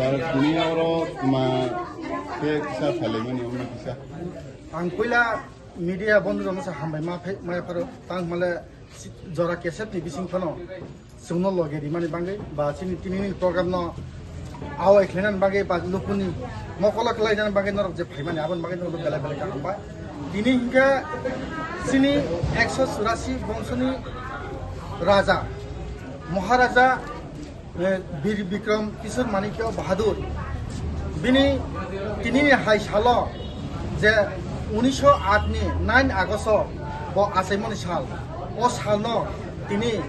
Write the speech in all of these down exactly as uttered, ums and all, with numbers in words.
Ar tini oro tuma khe kisa phailai mani, omo kisa. Ang puila media bondhu rokno sa hambai ma phai, ma pharo, tang male jora cassette ni bising phano chwngno loge rimani bagwi, ba chini tinini program no awai khlainani bagwi, ba lukuni mokolo khlainani bagwi norok je phaimani, aboni bagwi norok belai belai kaham bai. Tini hinkhe chini ekso churasi bongsoni raja, Maharaja, eh, Bir Bikram Kishore Manikya Bahadur, bini tinini hai salo je unisho aat ni nine August o bo achaimani sal, o salno tini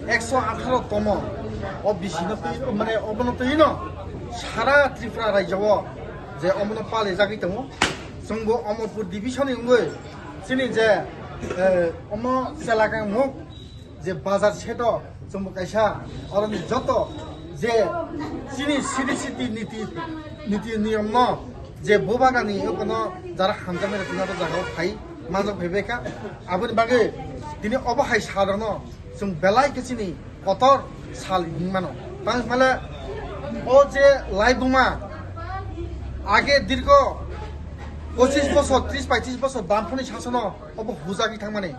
ekso atharo tomo o bisino twi, mane obono twino sara Tripura rajyo o je omono pale jagwi tongo. Chwngbo Amarpur division ni wngwi chini je, eh, omo chelaka muk je bazar seto chwngbo kaisa oroni joto je chini sidi sidi niti, niti niyom no je bubagrani okono jara hamjakmani rok tini o jaga o phai manjak phai bai kha. Aboni bagwi tini obo hai sal rok no chwng belai khe chini kotor sal hing mano. Tang male o je laibuma age dirgo pochis bosor, tris paitris bosor bamphoni sasono obo hujagwi thangmani.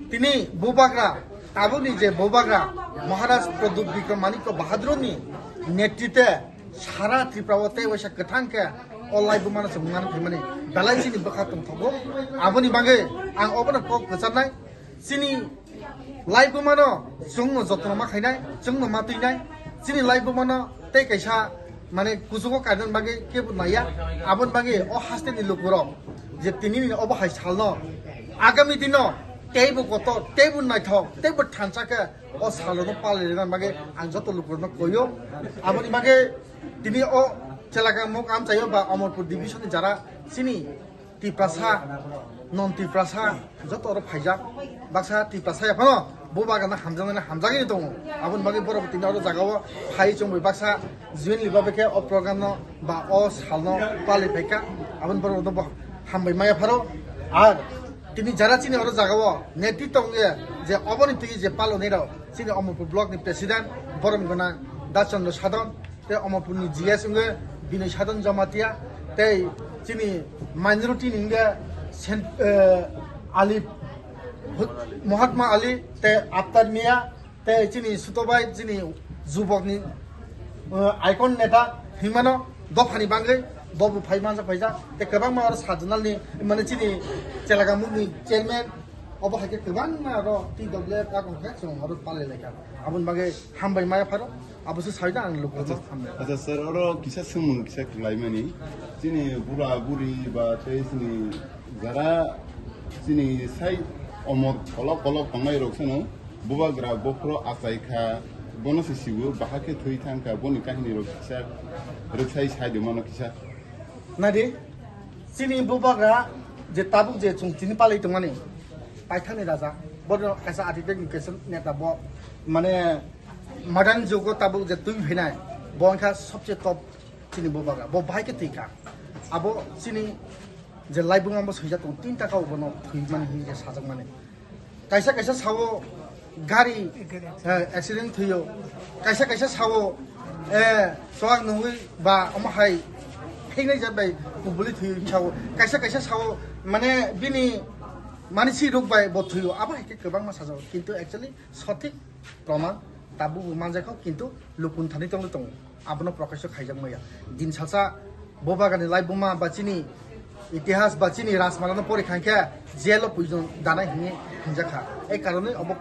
Tini bubagra, tabukni je bubagra Maharaj Pradyut Bikram Manikya Bahadurni netrite sara Tripura o tei waisa kwthang khe o laibumano chwng mani phaimani belai chini bwkha tongthogo. Aboni bagwi ang obono kok kwcharnai, chini laibumano chwngno jotno ma khainai, chwngno ma twinai, chini laibumano tei kaisa mane kuchugo kainani bagwi kebo naiya. Aboni bagwi o hasteni lukurok je tinini obo hai salno agami dino teibo kotor, teibo naithok, teibo thansa khe o salono palai rwna bagwi ang joto lukurokno koyo. Aboni bagwi tini o chelaka mok amchaio ba Amarpur division ni jara chini Tiprasa, non Tiprasa, joto oro phaijak. Baksa Tiprasa ya phano, bo bagana hamjaknai, hamjakgwi tongo. Aboni bagwi borok tini oro jagao phai chongbai baksa join liba bekhe o program no ba o salno pali phaikha. Aboni borok no bo hambai maya pharo. Ar tini jara chini oro jagao netri tongye je oboni twi je palonai rok chini Amarpur block ni president borom gwnang Da Chandra Sadon, tei Amarpurni G S wngkha Binoy Sadon Jamatia, tei chini minority ni wngkha Sen-, eh, Ali, Mahatma Ali, tei Akhtar Mia, tei chini Sutobai, chini jubokni, eh, icon neta himano dophani bagwi bobo phai manjak phaijak, tei kwbangma oro sajwnalni, mane chini Chelakamukni chairman, obo hai khe kwbangma oro T W F a kongkha chwng oro palai laikha. Aboni bagwi hambai maya pharo. Abo se saida ang lukurokno hambai. Acha, sir, oro kisa swngmung kisa khlaimani. Chini bura buri ba tei chini jara chini sai omor kolok kolok tongnai rok sano bubagra bophro achai kha, bono se sibu, bahai khe thwi thang kha, boni kahini rok kisa rwksai sai de mano kisa. Nadi, chini bubagra je tabuk je chwng tini palai tongmani, paithakni raja, bono kaisa ati tei kaisa neta bo, mane, modern jugo tabuk je twi phainai, bo wngkha sobse top chini bubagra, bo bahai khe twi kha. Abo chini je laibuma bo swijak tongo, tin taka bono thwi mani hinwi je sajak mani. Kaisa kaisa sao gari, eh, accident thwiyo. Kaisa kaisa sao, eh, chuak nungwi ba omo hai phengnai jat bai kubuli thwiyo hinwi sao. Kaisa kaisa sao mane bini manisi rok bai bo thwiyo. Abo hai khe kwbangma sajago. Kintu actually sothik proman tabuk bo manjakha, kintu lukun thani tongwi tongo. Abono prokasho khaijak maya. Din salsa bo bagani laibuma ba chini itihas ba chini rajmalano pori khankhe jail o puijon danai hinwi hinjakha. Ei karonwi obo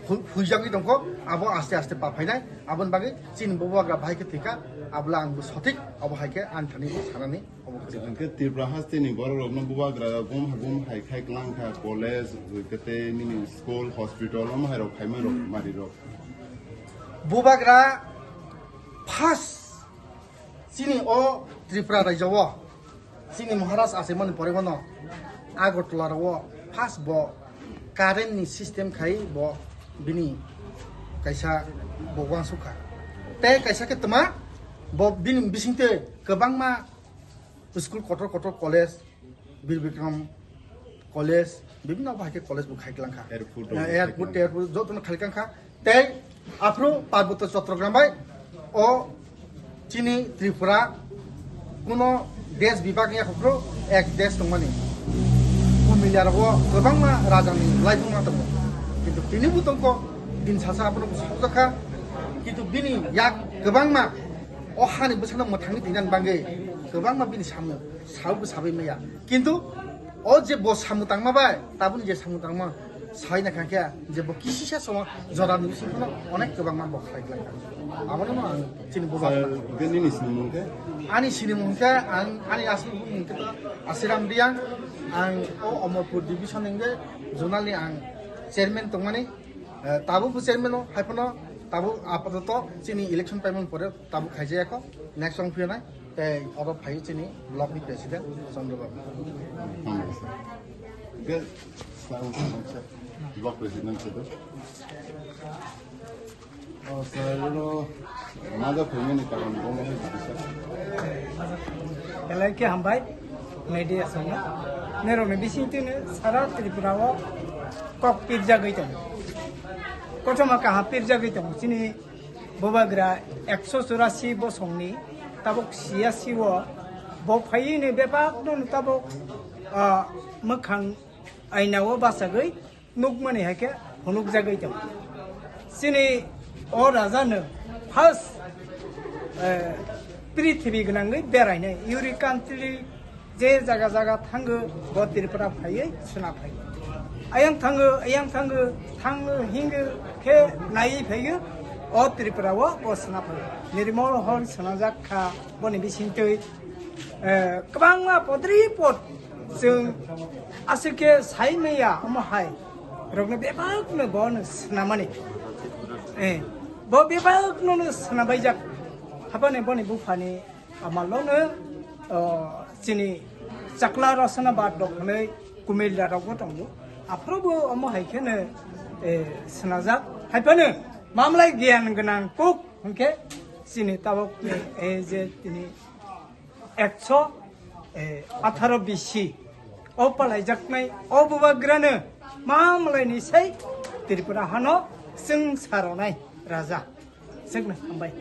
hu-, huijagwi tongkho, abo aste aste pa phainai. Aboni bagwi chini bo bagra bahai khe thwikha, abole ang bo sothik obo hai khe ani thani sanani obo kwrwi. Hwnkhe Tripura hasteni borok rokno bubagra bum bum hai khai kwlangkha, college, hwnkhe tei nini school, hospital, omo hai rok khaimai rok mari rok. Bubagra first chini o Tripura rajyo o chini Maharaj achaimani pore bono Agartala rok o first bo current ni system khai bo bini kaisa bo uansukha. Tei kaisa khe twma bo bini bisingtwi kwbangma school kotor kotor college Bir Bikram College, bibhinno bahai khe college bo khai kwlangkha. Airport rok Eh, airport, khai airport, jotono khai kwlangkha. Tei aphuru Parbotya Chattogram bai o Chini Tripura kuno desh bibhag ya khukro ek desh tongmani. Kumila rogo kwbangma rajani laibuma tongo. Kintu tini bo tongko din sasa abono bo sakjakha. Kintu bini yak kwbangma o hani bwsano mwthangwi twinan bangwi kwbangma bini samung sawi sawi maya. Kintu o je bo samung tangma bai, tabuk je samung tangma sai na khankhe je bo kisisa songo jora ni bisingo onek kwbangma bo khlai khlai. Abono ang chini bo bini ni sinimung khe? Ani sinimung khe ang ani asli mung khe to Asiram Riang, ang o Omorpur division ni zonal ni ang chairman tongmani. Eh, tabuk bo chairman o, haiphano tabuk apatot chini election payment pore tabuk khaijaya kho, next song phiyonai, tei oro phai chini block ni president Chandra Babu. Hambai sir. Ke, sir, sir, block president sir. Oh, sir, no, mother family karon, sir. Belai khe hambai, media songno. Nerokni bisingtwino sara Tripura o kok pirjagwi tongo. Kochoma kaham pirjagwi tongo. Chini bubagra ekso churasi bosongni tabuk siyasi o bo phaiwi ni bebakno tabuk, ah, mwkhang aina o bachagwi nukmani hai khe phunukjagwi tongo. Chini o raja no first, eh, prithibi gwnangwi berainai, every country je jaga jaga thango bo Tripura phaiwi suna phai. Ayang thango, ayang thango, thango hingo khe naiwi phaigo o Tripura o bo suna phai. Nirmol hor sunajak kha boni bisingtwi, eh, kwbangma podri pod chwng aswk khe sai maya omo hai. Rokno bebakno bono swnamani. Eh, bo bebakno no swnabaijak. Habani boni buphani amalono, oh, chini chakla rosona ba doknoi kumilda rokbo tongo. Aphrobo omo hai kheno, eh, swnajak. Haiphano mamlai giyan gwnang kuk hwnkhe chini tabuk, eh, je tini ekso, eh, atharo bisi o palaijaknai o bubagrano ma malaini sai Tripura hano chwng saronai raja. Chwkno hambai.